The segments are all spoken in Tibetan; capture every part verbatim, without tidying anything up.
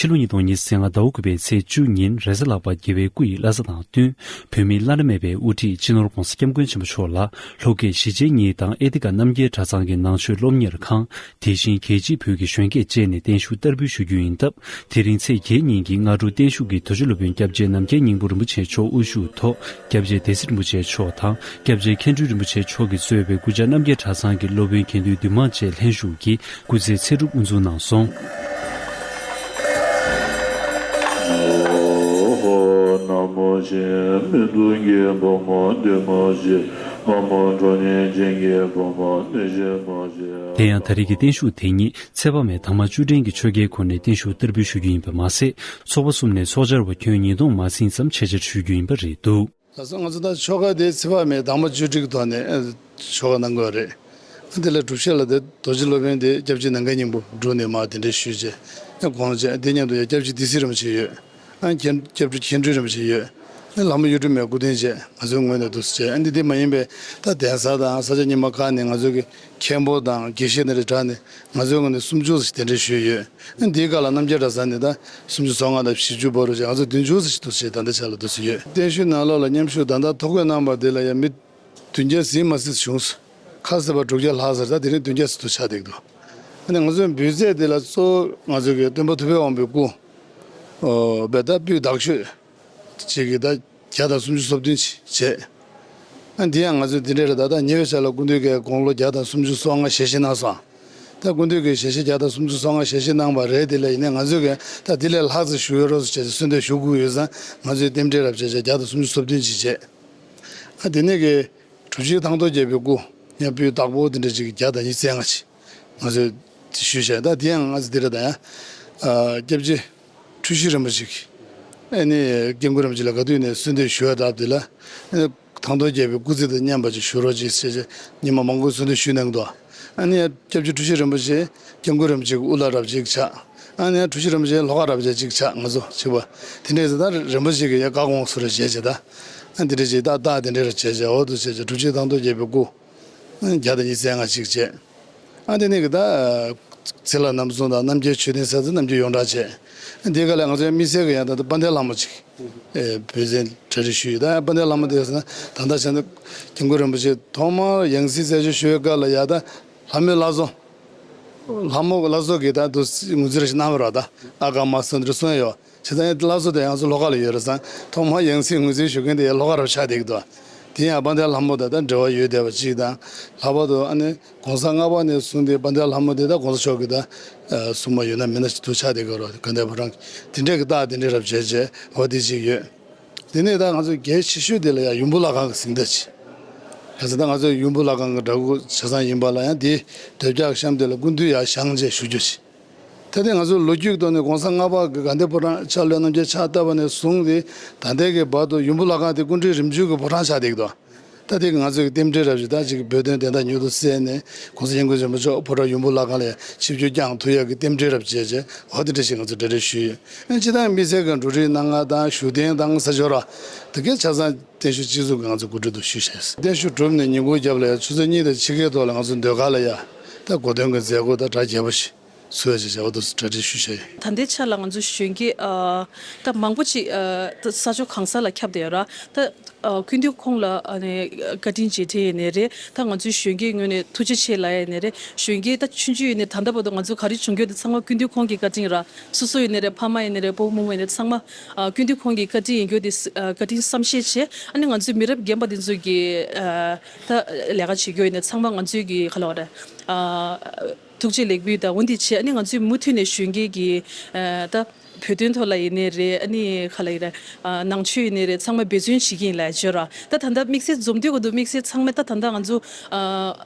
ཕྱི་ལོ་ཉིས་སྟོང་ཉི་ཤུ་རྩ་ལྔ་ཟླ་བ་དགུ་པའི་ཚེས་བཅུ་ཉིན་རེས་གཟའ་ལྷག་པ་རྒྱལ་བའི་སྐུ་ཡི་བླ་གཟའ་དང་བསྟུན། བོད་མིའི་བླ་ན་མེད་པའི་དབུ་ཁྲིད་སྤྱི་ནོར་༧གོང་ས་༧སྐྱབས་མགོན་ཆེན་པོ་མཆོག་ལ་ལྷོ་ཁའི་གཞིས་བྱེས་གཉིས་དང་ཨེ་ཐི་ཀ་རྣམ་རྒྱལ་གྲྭ་ཚང་གི་ནང་ཆོས་སློབ་གཉེར་ཁང་། དེ་བཞིན་རྒྱལ་སྤྱིའི་བོད་ཀྱི་གཞོན་སྐྱེས་བཅས་ནས་བརྟན་བཞུགས་བསྟར་འབུལ་ཞུ་རྒྱུ་ཡིན་སྟབས། དེ་རིང་ཚེས་བརྒྱད་ཉིན་གྱི་སྔ་དྲོ་བརྟན་བཞུགས་ཀྱི་དུས་ཆེན་སློབ་དཔོན་སྐྱབས་རྗེ་ནམ་མཁའི་སྙིང་པོ་རིན་པོ་ཆེ་མཆོག་དབུ་བཞུགས་ཐོག་སྐྱབས་རྗེ་སྡེ་སྲིད་རིན་པོ་ཆེ་མཆོག་དང་། སྐྱབས་རྗེ་མཁན་སྤྲུལ་རིན་པོ་ཆེ་མཆོག་གིས་གཙོས་པའི་སྐུ་བཅར་རྣམ་རྒྱལ་གྲྭ་ཚང་གི་སློབ་དཔོན་དགེ་འདུན་འདུས་མང་བཅས་ལྷན་ཞུགས་ཀྱིས་སྐུ་ཚེའི་ཚེ་སྒྲུབ་དབུ་འཛུགས་གནང་སོང་། ཨོ་ཧོ། ན་མོ་ཆེ་མི་སྡུག་གི་བུ་མོ་འདུས་མ་བྱས། ང་མོ་ཁྲོ་གཉེར་ཅན་གྱི་བུ་མོ་གནོད་བྱེད་མ་བྱེད། དེ་ཡང་ད་རེས་ཀྱི་བརྟན་བཞུགས་དེ་ཉིད་ཚེ་དཔག་མེད་དྭངས་མ་བཅུ་ཕྲན་གྱི་ཆོ་གའི་སྒོ་ནས་བརྟན་བཞུགས་བསྟར་འབུལ་ཞུ་རྒྱུ་ཡིན་པ་མ་ཟད། ཚོགས་པ་གསུམ་ནས་ཚོགས་བཅར་བ་ཁྱོན་ཉིས་སྟོང་མ་ཟིན་ཙམ་ཆེད་བཅར་ཞུ་རྒྱུ་ཡིན་པ་རེད་འདུག། ལགས་སོ། ང་ཚོ་ད་ཆོ་ག་དེ་ཚེ་དཔག་མེད་དྭངས་མ་བཅུ་དྲུག་གི་ཐོག་ནས་ཨ་ཆོ་ག་གནང་དགོས་རེད། ཨ་དེ་ལ་སྒྲུབ་བྱེད་ལ་དེ་རྡོ་རྗེ་སློབ་དཔོན་དེ་སྐྱབས་རྗེ་ནམ་མཁའི་སྙིང་པོ་སྒྲུབ་ནས་མར་དེ་འདྲ་ཞུས་བྱས། ཨ་དགོངས་བྱས་དེ་མཉམ་དུ་ཡང་སྐྱབས་རྗེ་སྡེ་སྲིད་རིན་པོ་ཆེ་ཡོད། ཨ་མཁན་སྐྱབས་རྗེ་མཁན་སྤྲུལ་རིན་པོ་ཆེ་ཡོད། ཨ་ལྷ་མོ་གཡུ་སྒྲོན་མའི་སྐུ་རྟེན་བཅས་ང་ཚོའི་ངོས་ནས་འདུག་སེ་བྱས། ཨ་འདི་དེ་མ་ཡིན་པའི་ད་གདན་ས་དང་ས་ཆ་རྙིང་མ་ཁག་ནས་ང་ཚོའི་གི་མཁན་པོ་དང་དགེ་བཤེས་དེ་འདྲ་དྲངས་ནས་ང་ཚོའི་ངོས་ནས་སུམ་ཅུ་ཙམ་ཞིག་གདན་འདྲེན་ཞུས་ཡོད། ཨ་འདིའི་སྐབས་ལ་རྣམ་རྒྱལ་གྲྭ་ཚང་ནས་ད་སུམ་ཅུ་སོ་ལྔ་དང་བཞི་བཅུ་བར་དུ་བྱས། ང་ཚོ་བདུན་ཅུ་ཙམ་ཞིག་འདུག་སེ་བྱས། ད་ལྟའི་ཆ་ལ་འདུག་སེ་ཡོད། བརྟན་བཞུགས་ནང་ལོགས་ལ་མཉམ་ཞུགས་ད་ལྟ་ཐོ་འགོད་གནང་བ་དེ་ལ་ཡང་མི་བདུན་བརྒྱ་ཟིན་མ་ཟིན་བྱུང་སོང་། ཁ་གསལ་པ་དྲུག་བརྒྱ་ལྷག་ཙམ། ད་དེ་རིང་བདུན་བརྒྱ་ཙམ་དུ་ཆགས་བསྡད་འདུག། ཨ་ནི་ང་ཚོའི་འབུལ་རྫས་དེ་ལ་གཙོ་བོ་ང་ཚོའི་གི་སྟོན་པ་ཐུབ་པའི་དབང་པོའི་སྐུ། ཨོ་བེ་ད་སྤོས་དག་ཤོས་ཅིག་གི་ད་བརྒྱ་དང་སུམ་ཅུ་སོ་བདུན་ཅིག་བྱས། ཨ་འདི་ཡང་ང་ཚོས་འདི་འདྲ་རེད། ད་ལྟ་ཉེ་བའི་ཆར་ལ་སྐུ་མདུན་གྱི་དགུང་ལོ་བརྒྱ་དང་སུམ་ཅུ་སོ་ལྔ་ཞལ་བཞེས་གནང་སོང་། ད་སྐུ་མདུན་གྱིས་ཞལ་བཞེས་བརྒྱ་དང་སུམ་ཅུ་སོ་ལྔ་ཞལ་བཞེས་གནང་བ་རེད། དེ་ལ་ཡིན་ནའི་ང་ཚོས་གི་ད་འདི་ལས་ལྷག་ཙམ་ཞུ་ཡོད་རོགས་ཟེར་བྱས་ཏེ་གསོལ་འདེབས་ཞུ་དགོས་ཡོད་ཙང་། ང་ཚོས་རྟེན་འབྲེལ་རབ་བྱས་བྱས་བརྒྱ་དང་སུམ་ཅུ་སོ་བདུན་ཅིག་བྱས། ཨ་དེ་ནས་གི་གྲུབ་ཆེན་ཐང་སྟོང་རྒྱལ་པོའི་སྐུ་ཡང་སྤོས་བདག་པོ་དེ་འདྲ་ཅིག་བརྒྱ་དང་ཉི་ཤུ་རྩ་ལྔ་ཅིག་ང་ཚོས་དེ་ཞུས་བྱས། ད་དེ་ཡང་ང་ཚོ་འདི་རེད། ད་ཡང་ཨ་སྐྱབས་རྗེ་འཁྲུལ་ཞིག་རིན་པོ་ཆེ་གིས་ཨ་ནི་སྐྱབས་མགོན་རིན་པོ་ཆེ་ལ་ག་དུས་ནས་གསོལ་འདེབས་ཞུ་བ་ལྟར་དེ་ལ་ཨ་ནི་ཐང་སྟོང་རྒྱལ་པོའི་སྐུ་ཚེ་དང་མཉམ་པ་ཅིག་ཞུ་རོགས་ཅིག་ཟེར་བྱས་ཉི་མ་མང་པོ་གསོལ་འདེབས་ཞུས་གནང་འདུག། ཨ་ནི་སྐྱབས་རྗེ་འཁྲུལ་ཞིག་རིན་པོ་ཆེ་སྐྱབས་མགོན་རིན་པོ་ཆེ་གི་དབུ་བླ་རབ་ཅིག་ཆགས། ཨ་ནི་འཁྲུལ་ཞིག་རིན་པོ་ཆེ་ལྷོ་ཁ་རབ་ཅིག་ཆགས། ང་ཚོ་གཅིག་པ་དེ་འདྲས་ཟེར། ད་རིན་པོ་ཆེ་གི་ཡ་བཀའ་དགོངས་སུ་རེ་བཞེས་བྱས། ད་ཨ་འདི་འདྲས་ཅིག་ད་ད་དེ་འདྲས་ར་བྱས་བྱས། འོ་དུ་བྱས་བྱས་གྲུབ་ཆེན་ཐང་སྟོང་རྒྱལ་པོའི་སྐུ་བརྒྱ་དང་ཉི་ཤུ་རྩ་ལྔ་ཅིག་བྱས། ཨ་དེ་ནས་གི་ད་ཚེ་ལྷ་རྣམ་གསུམ་དང་རྣམ་རྒྱལ་མཆོད་རྟེན་གསར་རྩི་རྣམ་རྒྱལ་ཡོངས་གྲགས་བྱས། ཨ་དེའི་སྐབས་ལ་ང་ཚོའི་དམིགས་བསལ་གི་ཡང་ད་ལྟ་དཔལ་ལྡན་ལྷ་མོ་ཅིག་ཨེ་འབུལ་ཚན་གྲ་སྒྲིག་ཞུས་ཡོད། ད་དཔལ་ལྡན་ལྷ་མོ་དེ་ཟེར་ན་ད་ལྟ་བྱས་ན་སྐྱབས་མགོན་རིན་པོ་ཆེ་ཐོག་མར་ཡང་སྲིད་སྩལ་ཆོག་ཞུ་བའི་སྐབས་ལ་ཡ་ད་ལྷ་མོའི་བླ་བཟང་། ལྷ་མོ་གི་བླ་བཟང་གིས་ད་དུ་ངོས་འཛིན་ར་ཞིག་གནང་བ་ར། ད་ཨ་ཀ་མ་སོན་དེར་སོན་ཡོད། བྱས་ཙང་ཡང་བླ་བཟང་དེ་ང་ཚོ་ལྷོ་ཁ་ལ་ཡོད་རེད་ཙང་། ཐོག་མར་ཡང་སྲིད་ངོས་འཛིན་ཞུ་མཁན་དེ་ཡང་ལྷོ་ཁ་རུ་ཆགས་བསྡད་ཀྱི་འདུག། དེ་ཡང་དཔལ་ལྡན་ལྷ་མོ་དང་ད་འབྲེལ་བ་ཡོད་བསྡད་པ་ཅིག་དང་། ལྷག་པར་དུ་ཨ་ནི་གོང་ས་ལྔ་པ་ནས་བཟུང་སྟེ་དཔལ་ལྡན་ལྷ་མོ་དེ་ད་གོང་ས་མཆོག་གི་ད་སྲུང་མ་ཡོད་ན་མེད་ན་ཞིག་ཏུ་ཆགས་བསྡད་ཀྱི་རེད། དགའ་ལྡན་ཕོ་བྲང་གི་དེ་འདྲས་ཀྱི་རྟགས་དེ་འདྲས་རབ་བྱས་བྱས་འོ་དེ་ཅིག་ཡོད། དེ་ནས་ད་ང་ཚོ་གལ་ཆེ་ཤོས་དེ་ལ་ཡང་ཡུམ་བུ་བླ་སྒང་གི་གཟེངས་རྟགས་ཅིག། ག་ཚོད་ད་ང་ཚོ་ཡུམ་བུ་བླ་སྒང་གི་འདྲ་སྐུ་ཆ་ཚང་ཡིན་པ་ལ་ཡང་དེའི་དོས་ཀྱག་བཤམས་དེ་ལ་སྐུ་མདུན་ཡར་བཞེངས་བྱས་བཞུགས་རྒྱུ་ཅིག། ད་ལྟའི་ང་ཚོའི་ལོ་རྒྱུས་ཀྱི་ཐོག་ནས་གོང་ས་ལྔ་པ་གི་དགའ་ལྡན་ཕོ་བྲང་ཕྱག་ལས་རྣམ་རྒྱལ་ཕྱག་བཏབ་པ་ནས་བཟུང་སྟེ་ད་ལྟའི་གི་བར་དུ་ཡུམ་བུ་བླ་སྒང་དེ་སྐུ་ཕྲེང་རིམ་བྱོན་གྱི་ཕོ་བྲང་ཆགས་བསྡད་ཀྱི་འདུག། ད་ལྟའི་གི་ང་ཚོའི་གི་རྟེན་འབྲེལ་རབ་ཅིག་ད་ཅིག་བོད་དོན་བདེན་མཐའ་མྱུར་དུ་གསལ་ནས་གོང་ས་སྐྱབས་མགོན་ཆེན་པོ་མཆོག་ཕོ་བྲང་ཡུམ་བུ་བླ་སྒང་ལ་ཡང་ཆིབས་བསྒྱུར་བསྐྱངས་ཐུབ་ཡག་གི་རྟེན་འབྲེལ་རབ་བྱས་བྱས་འོ་དེ་འདྲ་ཞིག་ང་ཚོས་གྲ་སྒྲིག་ཞུས་ཡོད། ཨ་ནི་སྤྱིར་བཏང་དམིགས་བསལ་གྱི་འགྲོ་གྲོན་གནང་མཁན་དང་བཞུགས་གདན་དང་ས་ཆ་ར་དེ་གའི་ཆ་ཚང་བརྟན་བཞུགས་སྤྱི་ཚོགས་ཀྱིས་ང་ཚོ་གོ་སྒྲིག་ཏུ་ཞུས་བྱས། བརྟན་བཞུགས་གྲུབ་ནས་ཉིན་གུང་རྒྱབ་ལ་ཡང་ཆུ་ཚོད་གཉིས་དང་ཕྱེད་ཀའི་ཐོག་ལ་ང་ཚོ་ཟློས་གར་ལ་ཡ་ད་གོ་སྟོན་གྱི་མཛད་སྒོ་དང་གྲ་རྒྱས་པོ་ཞིག་ཚུགས་ཡ་ཅིག་བྱ་བ་དུ་གྲ་སྒྲིག་ཞུས་བྱས་ཡོད། ད་ལྟའི་ཆ་ལ་ང་ཚོ་གཞོན་སྐྱེས་ཨ་ད་མང་པོ་ཅིག་ཨ་ད་ས་ཕྱོགས་གང་ས་ལ་ཁྱབ་བསྡད་ཡོད་ར། ད་ཨ་སྐུ་མདུན་ཁོང་ལ་ཨ་ནི་བཀའ་དྲིན་རྗེས་དྲན་ཡིན་ནའི་རེད། ད་ང་ཚོའི་གཞོན་སྐྱེས་ངོས་ནས་ཐུགས་རྗེ་ཆེ་ལབ་ཡ་ཡིན་ནའི་རེད། གཞོན་སྐྱེས་ད་ཆུང་ཆུང་ཡིན་ནའི་ད་ལྟ་བར་དུ་ང་ཚོ་ག་རེ་བྱུང་རྒྱུ་དེ་ཚང་མ་སྐུ་མདུན་ཁོང་གི་བཀའ་དྲིན་ར། སོ་སོ་ཡིན་ནའི་རེད། ཕ་མ་ཡིན་ནའི་རེད། སྤོ་བོ་རྨོ་མོ་ཡིན་ནའི་ཚང་མ་ཨ་སྐུ་མདུན་ཁོང་གི་བཀའ་དྲིན་ཡིན་རྒྱུ་དེ་ཨ་བཀའ་དྲིན་བསམ་ཤེས་བྱས། ཨ་ནི་ང་ཚོའི་མི་རབས་རྒན་པ་དེ་ཚོ་གི་ཨ་ད་ལས་ཀ་བྱེད་རྒྱུ་ཡིན་ནའི་ཚང་མ་ང་ཚོའི་གི་ག་ལབ་དགོས་རེད། ཨ་ཐུགས་རྗེ་ལེགས་འབུལ་དང་འོ་འདི་བྱས། ཨ་ནི་ང་ཚོས་མུ་མཐུད་ནས་གཞོན་སྐྱེས་ཀྱི་ཨ་ད་བོད་དོན་ཐོག་ལ་ཡིན་ནའི་རེད། ཨ་ནི་ག་ལབ་ཡིན་རེད། ཨ་ནང་ཆོས་ཡིན་ནའི་རེད། ཚང་མ་འབད་བརྩོན་བྱེད་ཀྱི་ཡིན་ལབ་བརྗོད་ར། ད་ད་ལྟ་དམིགས་བསལ་འཛོམས་འདུས་ག་འདུག། དམིགས་བསལ་ཚང་མས་ད་ད་ལྟ་ང་ཚོ་ཨ་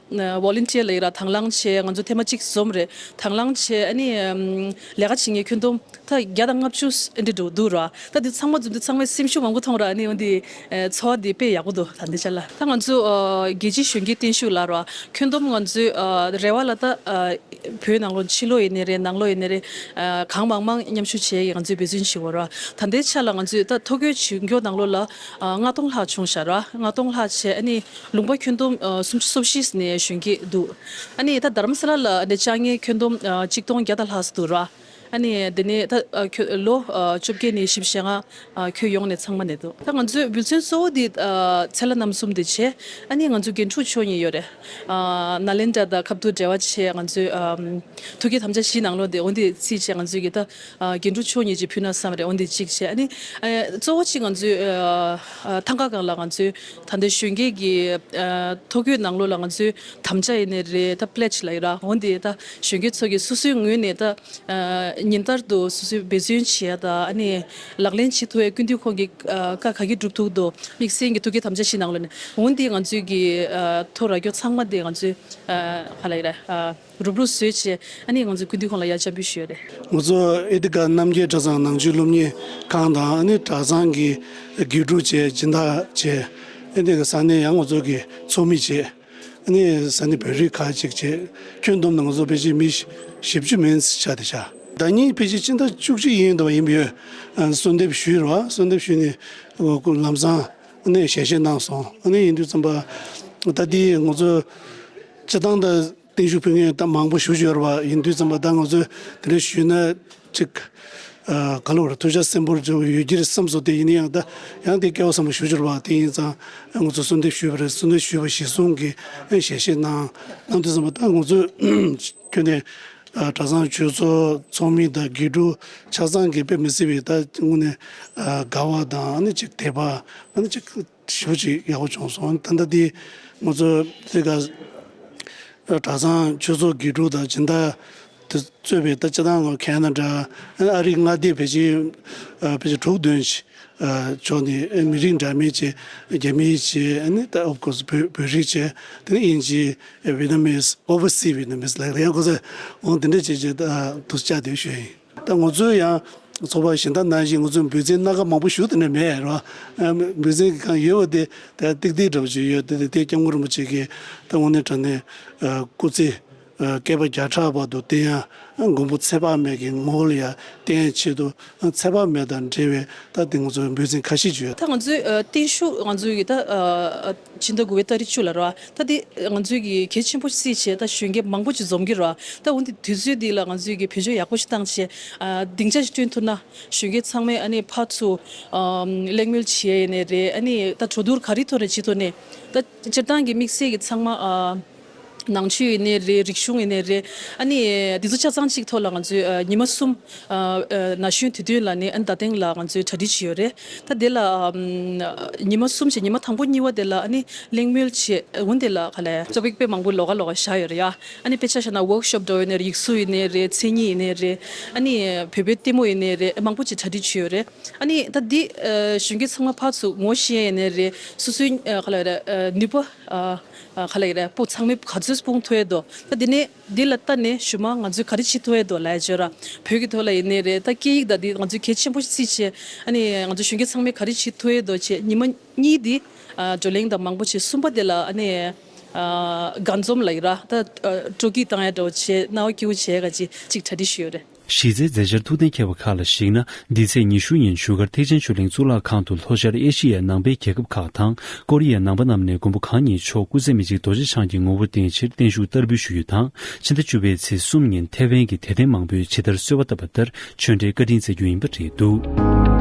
ཝོ་ལན་ཊི་ཡར་ལབ་ཡིན་ར། དང་བླངས་བྱས། ང་ཚོ་ཐེངས་མ་གཅིག་འཛོམས་རེད། དང་བླངས་བྱས། ཨ་ནི་ཨམ་ལས་ཀ་བྱེད་མཁན་ཁྱོན་བསྡོམས་ད་བརྒྱ་དང་ལྔ་བཅུ་འདི་འགྲོ་འདུག་ར། ད་འདི་ཚང་མ་འཛོམས་དུས་ཚང་མའི་སེམས་ཤུགས་མང་པོ་ཐོངས་ར། ཨ་ནི་འོ་འདི་ཨེ་ཚོར་བ་འདི་དཔེ་ཡག་པོ་འདུག། ད་འདི་ཆ་ལ་ད་ང་ཚོ་ཨ་རྒྱལ་སྤྱིའི་གཞོན་སྐྱེས་བརྟན་བཞུགས་ལབ་ར། ཁྱོན་བསྡོམས་ང་ཚོའི་ཨ་རེ་བ་ལ་ད་ཨ་བོད་ནང་ལོགས་ཕྱི་ལོགས་ཡིན་ནའི་རེད། ནང་ལོགས་ཡིན་ནའི་རེད། ཨ་གང་མང་མང་མཉམ་ཞུགས་བྱས་ཡིན། ང་ཚོས་འབད་བརྩོན་བྱེད་དགོས་ར། ད་ལྟའི་ཆ་ལ་ང་ཚོས་ད་ཐོ་འགོད་བྱེད་མཁན་ནང་ལོགས་ལ་ཨ་ལྔ་སྟོང་ལྷག་བྱུང་ཤག་ར། ལྔ་སྟོང་ལྷག་བྱས། ཨ་ནི་ལུང་པ་ཁྱོན་བསྡོམས་ཨ་སུམ་ཅུ་སོ་བཞི་ནས་གཞོན་སྐྱེས་འདུག། ཨ་ནི་ད་རྡ་རམ་ས་ལ་ལ་ཨ་ནི་བཅར་མཁན་ཁྱོན་བསྡོམས་ཨ་གཅིག་སྟོང་བརྒྱ་དང་ལྷག་ཙམ་འདུག་ར། ཨ་ནི་དེ་ནས་ད་ཨ་ཁྱོད་ལོ་ཨ་བཅོ་བརྒྱད་ནས་བཞི་བཅུ་ཞེ་ལྔ་ཨ་ཁྱོན་ཡོངས་ནས་ཚང་མ་ནས་འདུག་ད་ང་ཚོའི་འབུལ་ཚན་གཙོ་བོ་དེ་ཨ་ཚེ་ལྷ་རྣམ་གསུམ་དེ་བྱས། ཨ་ནི་ང་ཚོ་རྒན་ཕྲུག་ཕྱོགས་གཉིས་ཡོད་རེད། ཨ་ནཱ་ལེནྡྲ་དང་ཁ་ཐུག་འབྲེལ་བ་བྱས། ང་ཚོའི་ཨ་ཐུགས་བསྐྱེད་དམ་བཅའ་བཞི་ནང་ལོགས་དེ་འོ་འདི་རྩིས་བྱས། ང་ཚོའི་གི་ད་ཨ་རྒན་ཕྲུག་ཕྱོགས་གཉིས་ཀྱི་ཕུལ་ན་བསམ་རེད། འོ་འདི་གཅིག་བྱས། ཨ་ནི་ཨ་གཙོ་བོ་གཅིག་ང་ཚོའི་ཨ་ཨ་ཐང་ཀ་སྒང་ལ་ང་ཚོའི་ད་ལྟའི་གཞོན་སྐྱེས་ཀྱི་ཨ་ཐོ་འགོད་ནང་ལོགས་ལ་ང་ཚོའི་དམ་བཅའ་ཡིན་ནའི་རེད། ད་པི་ལེ་ཇི་ལབ་ཡོད་ར། འོ་འདི་ད་གཞོན་སྐྱེས་ཚོ་གི་སོ་སོའི་ངོས་ནས་ད་ཨ་ཉིན་ལྟར་དུ་སོ་སོའི་འབད་བརྩོན་བྱེད་ཡ་དང་། ཨ་ནི་ལག་ལེན་བྱེད་ཐུབ་ཡ་སྐུལ་འདེད་ཁོང་གིས་ཨ་བཀའ་ག་གིས་སྒྲུབ་ཐུབ་དོ། དམིགས་བསལ་གྱི་ཐུགས་བསྐྱེད་དམ་བཅའ་བཞི་ནང་ལོགས་ནས་འོ་འདི་ང་ཚོའི་གི་ཨ་ཐོ་རག་རྒྱུ་ཚང་མ་དེ་ང་ཚོའི་ཨ་ག་ལབ་ཡ་ར། ཨ་རུབ་རུབ་བཟོས་བྱས། ཨ་ནི་ང་ཚོ་སྐུལ་འདེད་ཁང་ལ་ཡར་བཅར་འབུལ་ཞུས་ཡོད་རེད། ང་ཚོ་ཨེ་ཏི་ཀ་རྣམ་རྒྱལ་གྲྭ་ཚང་ནང་ཆོས་སློབ་གཉེར་ཁང་དང་། ཨ་ནི་གྲྭ་ཚང་གི་དགེ་ཕྲུག་བྱས། སྦྱིན་བདག་བྱས། ཨེ་ཏི་ཀ་ས་གནས་ཡང་ང་ཚོ་གི་ཚོགས་མི་བྱས། ཨ་ནི་ས་གནས་བོད་རིགས་ཁག་ཅིག་བྱས། ཁྱོན་བསྡོམས་ན་ང་ཚོ་ཕལ་ཆེར་མི་བཞི་བཅུ་མིན་ཆགས་བསྡད་ཤག་ཟླ་ཉིན་ཕལ་ཆེར་སྤྱི་ཟླ་བཅུ་གཅིག་ཡིན་འདུག་པ། ཡིན་པ་ཡོད། ཨ་གསོལ་འདེབས་ཞུས་རེད་པ། གསོལ་འདེབས་ཞུས་ནས་ལམ་སང་ཨ་ནི་ཞལ་བཞེས་གནང་སོང་། ཨ་ནི་ཡིན་དུས་ཙམ་པ་ད་འདི་ང་ཚོ་སྤྱིར་བཏང་ད་བརྟན་བཞུགས་ཕུལ་མཁན་ད་མང་པོ་ཞེ་པོ་ཅིག་ཡོད་རེད་པ། ཡིན་དུས་ཙམ་པ་ད་ང་ཚོས་དེ་འདྲ་ཞུས་ན་ཅིག་ཨ་ག་ལབ་རེད། ཐུགས་ཅག་སེམས་པོར་ཅིག་ཡོད་ཀྱི་རེད་བསམ་སོང་། དེ་ཡིན་ན་ཡང་ད་ཡང་དེ་སྐལ་བ་བཟང་པོ་ཞེ་པོ་ཅིག་རེད་པ། དེ་ཡིན་ཙང་ང་ཚོ་གསོལ་འདེབས་ཞུས་པ་རེད། གསོལ་འདེབས་ཞུས་པ་གཞིར་བཟུང་གིས་ཞལ་བཞེས་གནང་། གནང་དུས་ཙམ་པ་ད་ང་ཚོས་ཁྱོན་ནས་ཨ་གྲྭ་ཚང་ཆོས་ཚོགས་ཚོགས་མི་དང་དགེ་ཕྲུག་ཆ་ཚང་གིས་དཔེ་མི་སྲིད་པའི་ད་དངོས་གནས་ཨ་དགའ་བ་དང་། ཨ་ནི་ཅིག་དད་པ། ཨ་ནི་ཅིག་ཞེ་པོ་ཅིག་ཡག་པོ་བྱུང་སོང་། ད་ལྟ་འདི་ང་ཚོ་དེ་ག་གྲྭ་ཚང་ཆོས་ཚོགས་དགེ་ཕྲུག་དང་སྦྱིན་བདག་དེ་གཙོས་པའི་ད་སྤྱིར་བཏང་ང་ཁེ་ན་ཌ། ཨ་རིའི་མངའ་སྡེ་ཕལ་ཆེར་ཨ་ཕལ་ཆེར་དྲུག་བདུན་ཞིག་ཨ་ཕྱོགས་ནས་ཨ་མི་རིགས་འདྲ་མིན་བྱས། རྒྱ་མི་བྱས། ཨ་ནི་ད་of course་བོད་བོད་རིགས་བྱས། དེ་ནས་དབྱིན་ཇི། ཨ་Vietnamese། Overseas Vietnamese་ལབ་ཡང་ཁོ་ཚོ་འོང་། དེ་འདྲ་བྱས་བྱས་ད་དུ་བཅར་བསྡད་ཞུ་ཡིན། ད་ང་ཚོའི་ཡང་ཚོགས་པ་གཞན་དག་ནང་བཞིན་ང་ཚོའི་འབུལ་ཚན་སྣ་ཁ་མང་པོ་ཞེ་པོ་དེ་འདྲ་མེད་རེད་པ། ཨ་འབུལ་ཚན་གང་ཡོད་པ་དེ་ད་ཏིག་ཏིག་འདྲ་པོ་ཅིག་ཡོད། དེ་དེ་དེ་སྐྱབས་མགོན་རིན་པོ་ཆེ་གིས་ད་དངོས་གནས་དྲང་གནས་ཨ་སྐུ་ཚེ་ཨ་བསྐལ་པ་བརྒྱ་ཕྲག་བར་དུ་བརྟན་ཡ། ཨ་མགོན་པོ་ཚེ་དཔག་མེད་ཀྱི་ངོ་བོ་ལ་ཡ་བརྟན་ཡ་ཆེད་དུ། ཨ་ཚེ་དཔག་མེད་དང་འབྲེལ་བའི་ད་དེ་ང་ཚོའི་འབུལ་ཚན་ཁ་ཤས་ཅིག་ཡོད། ད་ང་ཚོའི་ཨ་བརྟན་བཞུགས་ང་ཚོའི་གི་ད་ཨ་ཕྱི་ཟླ་དགུ་པའི་ཏ་རིག་བཅུ་ལ་རེད་པ། ད་དེ་ང་ཚོའི་གི་གལ་ཆེན་པོ་བརྩིས་བྱས། ད་གཞོན་སྐྱེས་མང་པོ་ཅིག་འཛོམས་ཀྱི་རེད་པ། ད་འོ་འདི་དུས་ཚོད་འདི་ལ་ང་ཚོའི་གི་བེད་སྤྱོད་ཡག་པོ་ཞིག་བཏང་བྱས། ཨ་སྡིངས་ཆ་ཞིག་བསྐྲུན་ཐུབ་ན་གཞོན་སྐྱེས་ཚང་མས་ཨ་ནི་ཕར་ཚུར་ཨ་གླེང་མོལ་བྱེད་ཡ་ཡིན་ནའི་རེད། ཨ་ནི་ད་གྲོས་བསྡུར་ག་རེ་ཐོག་ནས་བྱེད་ཐུབ་ནའི། ད་སྤྱིར་བཏང་གི་དམིགས་བསལ་གི་ཚང་མ་ཨ་ནང་ཆོས་ཡིན་ནའི་རེད། རིག་གཞུང་ཡིན་ནའི་རེད། ཨ་ནི་འདི་ཚོ་ཆ་ཚང་གཅིག་ཐོག་ལ་ང་ཚོས་ཨ་ཉི་མ་གསུམ་ཨ་ཨ་ན་གཞོན་དུས་སྟོན་ལ་ནི་ཨ་ནི་རྡ་སྟེང་ལ་ང་ཚོས་གྲ་སྒྲིག་བྱས་ཡོད་རེད། ད་དེ་ལ་ཨམ་ཉི་མ་གསུམ་བྱས། ཉི་མ་དང་པོ་གཉིས་པ་དེ་ལ་ཨ་ནི་གླེང་མོལ་བྱས། འོན་ཏེ་ལ་ག་ལས་ཙོ་པིག་དཔེ་མང་པོ་ལོགས་ཀ་ལོགས་ཀ་བཞག་ཡོད་རེད་ཡ། ཨ་ནི་དཔེ་ཆ་བཞག་ན་ཝོག་ཤོབ་འདྲ་བོ་ཡིན་ནའི་རེད། ཡིག་གཟུགས་ཡིན་ནའི་རེད། ཚན་ཉིད་ཡིན་ནའི་རེད། ཨ་ནི་བོད་པའི་ལྟད་མོ་ཡིན་ནའི་རེད། མང་པོ་ཅིག་གྲ་སྒྲིག་བྱས་ཡོད་རེད། ཨ་ནི་ད་འདི་ཨ་གཞོན་སྐྱེས་ཚང་མ་ཕར་ཚུར་ངོ་ཤེས་ཡ་ཡིན་ནའི་རེད། སོ་སོའི་ཨ་ག་ལ་རེད། ཨ་ནུས་པ་ཨ་ཨ་ག་ལ་ཡིན་རེད། པོ་ཚང་མས་ག་ཚོད་སྤུངས་ཐུབ་ཡ་འདུག་ད་འདི་ནས་འདི་ལ་ལྟ་ནས་གཞུག་མ་ང་ཚོས་ག་རེ་བྱེད་ཐུབ་ཡ་འདུག་ལབ་ཡ་བརྗོད་ར། བོད་ཀྱི་ཐོག་ལ་ཡིན་ནའི་རེད། ད་སྐད་ཡིག་ད་འདི་ང་ཚོས་གལ་ཆེན་པོ་ཞིག་བརྩིས་བྱས། ཨ་ནི་ང་ཚོ་གཞོན་སྐྱེས་ཚང་མས་ག་རེ་བྱེད་ཐུབ་ཡ་འདུག་བྱས། ཉི་མ་གཉིས་འདི་ཨ་བགྲོ་གླེང་དང་མང་པོ་བྱས། གསུམ་པ་དེ་ལ་ཨ་ནི་ཨ་དགའ་འཛོམས་ལབ་ཡ་ར། ད་ཨ་སྤྲོ་སྐྱིད་བཏང་ཡ་འདྲ་བོ་བྱས། རྣ་བ་སྐྱིད་པོ་བྱས་ག་ཅིག་ཅིག་གྲ་སྒྲིག་ཞུས་ཡོད་རེད། གཞི་རྩའི་མཛད་འཆར་ཐུགས་གཏན་འཁེལ་བ་ཁག་ལ་གཞིགས་ན། འདི་ཚེས་ཉི་ཤུ་ཉིན་བཞུགས་སྒར་ཐེག་ཆེན་ཆོས་གླིང་གཙུག་ལག་ཁང་དུ་ལྷོ་ཤར་ཨེ་ཤི་ཡའི་ནང་པའི་རྒྱལ་ཁབ་ཁག་དང་ཀོ་རི་ཡའི་ནང་པ་རྣམས་ནས་མགོན་པོ་གང་ཉིད་མཆོག་སྐུ་ཚེ་མི་འཇིག་རྡོ་རྗེ་འཆང་གི་ངོ་བོར་བརྟེན་ཕྱིར་བརྟན་བཞུགས་བསྟར་འབུལ་ཞུ་རྒྱུ་དང་། ཕྱི་ཟླ་བཅུ་པའི་ཚེས་གསུམ་ཉིན་ཐེ་ཝན་གྱི་དད་ལྡན་མང་པོས་ཇི་ལྟར་གསོལ་བ་བཏབ་པ་ལྟར་ཆོས་འབྲེལ་བཀའ་དྲིན་སྩལ་རྒྱུ་ཡིན་པ་རེད་འདུག།